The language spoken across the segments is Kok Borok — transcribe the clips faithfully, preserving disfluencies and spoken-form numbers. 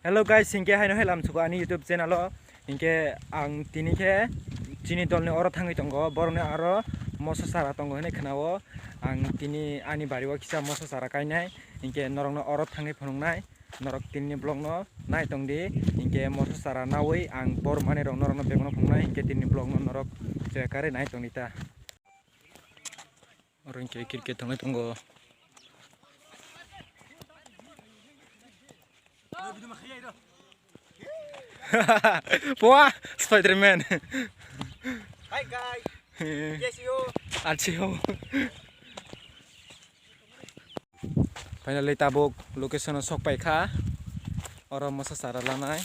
Hello guys, hinkhe haino helam suko ani YouTube channel o. Hinkhe ang tini khe chini dolni oro thangwi tongo, borokni aro moso chara tongo hinwi khwnao. Ang tini ani bari o kisa moso chara kainai, hinkhe norokno oro thangwi phunuknai. Norok tinini vlog no nai tongdi, hinkhe moso chara nawi ang bor manwi rok norokno begono phunuknai, hinkhe tinini vlog no norok chaya karwi nai tongdi ta. Oro hinkhe cricket thangwi tongo. Poa, Spider-Man. Hi guys. Yes, you. Achi ho. Finally tabuk location o sok pai kha. Oro moso chara lanai.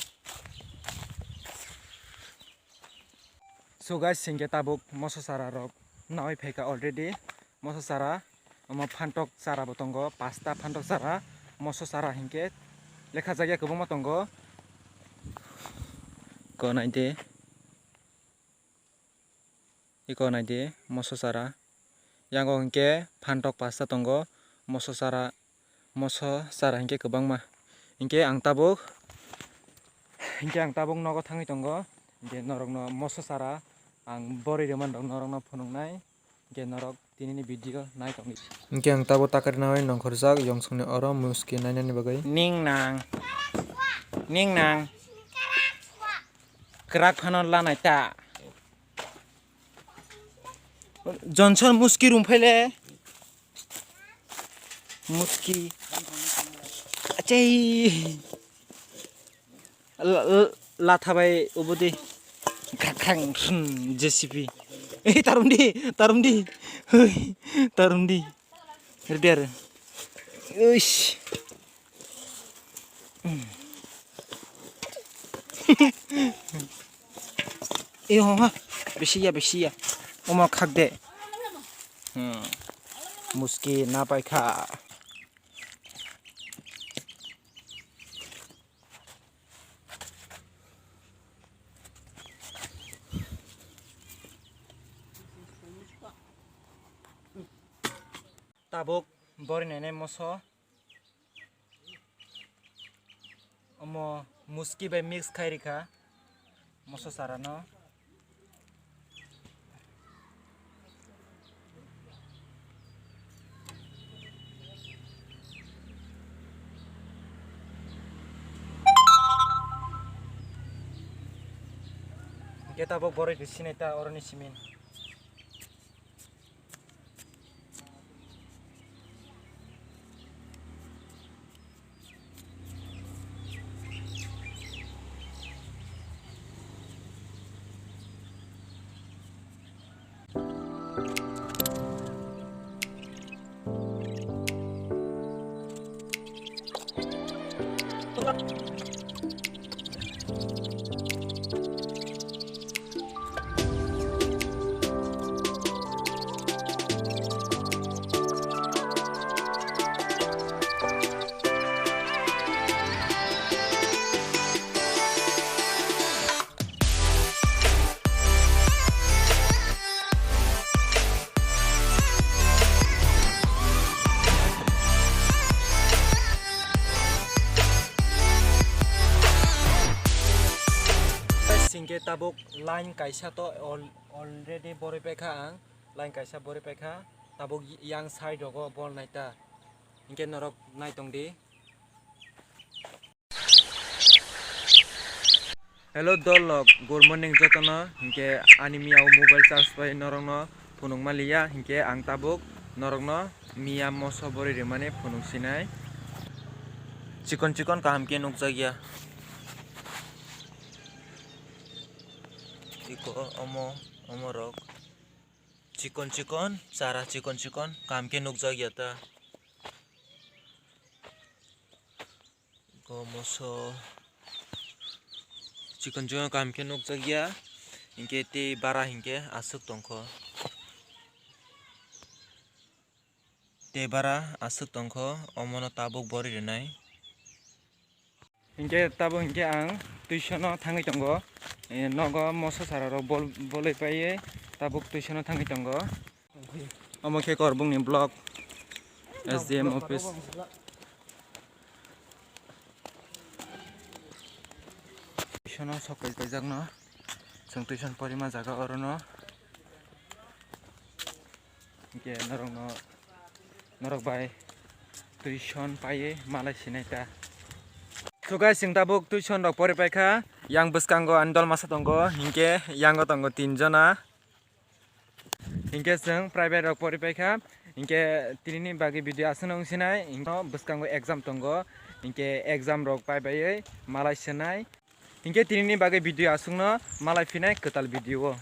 So guys, hinkhe tabuk moso chara rok nawi phaikha already. Moso chara, omo phantok chara bo tongo, pasta phantok chara, moso chara hinkhe lekha jakya kwbangma tongo. Ko naide, iko naide, moso chara. Yango hinkhe phantok pasta tongo, moso chara, moso chara hinkhe kwbangma. Hinkhe ang tabuk, hinkhe ang tabuk nogo thangwi tongo. Hinkhe norokno moso chara ang borwi rwmani rok norokno phunuknai. Hinkhe norok tinini video nai tongdi. Hinkhe ang tabuk takari nawi nongkhorjak yongsongni oro muski nainani bagwi. Ning nang. Ning nang. Kwrak phano lanai ta. Johnson muski rum phaile. Muski. Achai. La, la, latha bai ubudi. Khang, khang, hmm, J C B. Eh, tarum di, tarum di. Hui, tarum di. Ready are. Uish. Iyo ha, bisi ya, bisi ya. Omo khak de. Hmm. Muski na paikha. Tabuk bori nene moso. Omo muski bai mix khai rikha moso chara no. Hinkhe tabuk boroi rw sinai ta oroni simin. Singke tabuk line kaisa to al-, already bori paikha ang, line kaisa bori paikha, tabuk yang side rogo bol naita, hinkhe norok naitong di. Hello dol rok, good morning jotono. Hinkhe ani miya o mobile charge bai norokno phunuk maliya, hinkhe ang tabuk norokno miya moso bori rimani phunuk sinai. Chikon chikon kaham khe nukjakya. Iko omo, omo rok. Chikon chikon, chara chikon chikon, kaham khe nukjakya ta. Ko moso chikon chikon kaham khe nukjakya, hinkhe tei bara hinkhe aswk tongkho. Tei bara aswk tongkho, omono tabuk bori rwnai. Hinkhe tabuk hinkhe ang tuition o thangwi tongo, eh, nogo moso chara rok bol-, bolwi paiwi tabuk tuition o thangwi tongo. Omo khe Korbung ni block S D M office. Tuition o sok pai paijakno. Chwng tuition porima jaga orono. Hinkhe norokno, norok bai tuition paiwi malai sinai ta. So guys, chwng tabuk tuition rok pori paikha. Yang bwskango ani dol masa tongo, hinkhe yango tongo tin jona. Hinkhe chwng private rok pori paikha. Hinkhe tinini bagwi video aswkno wng sinai, hinkhe bwskango exam tongo. Hinkhe exam rok pai baiwi malai sinai. Hinkhe tinini bagwi video aswkno, malai phinai kwtal video o.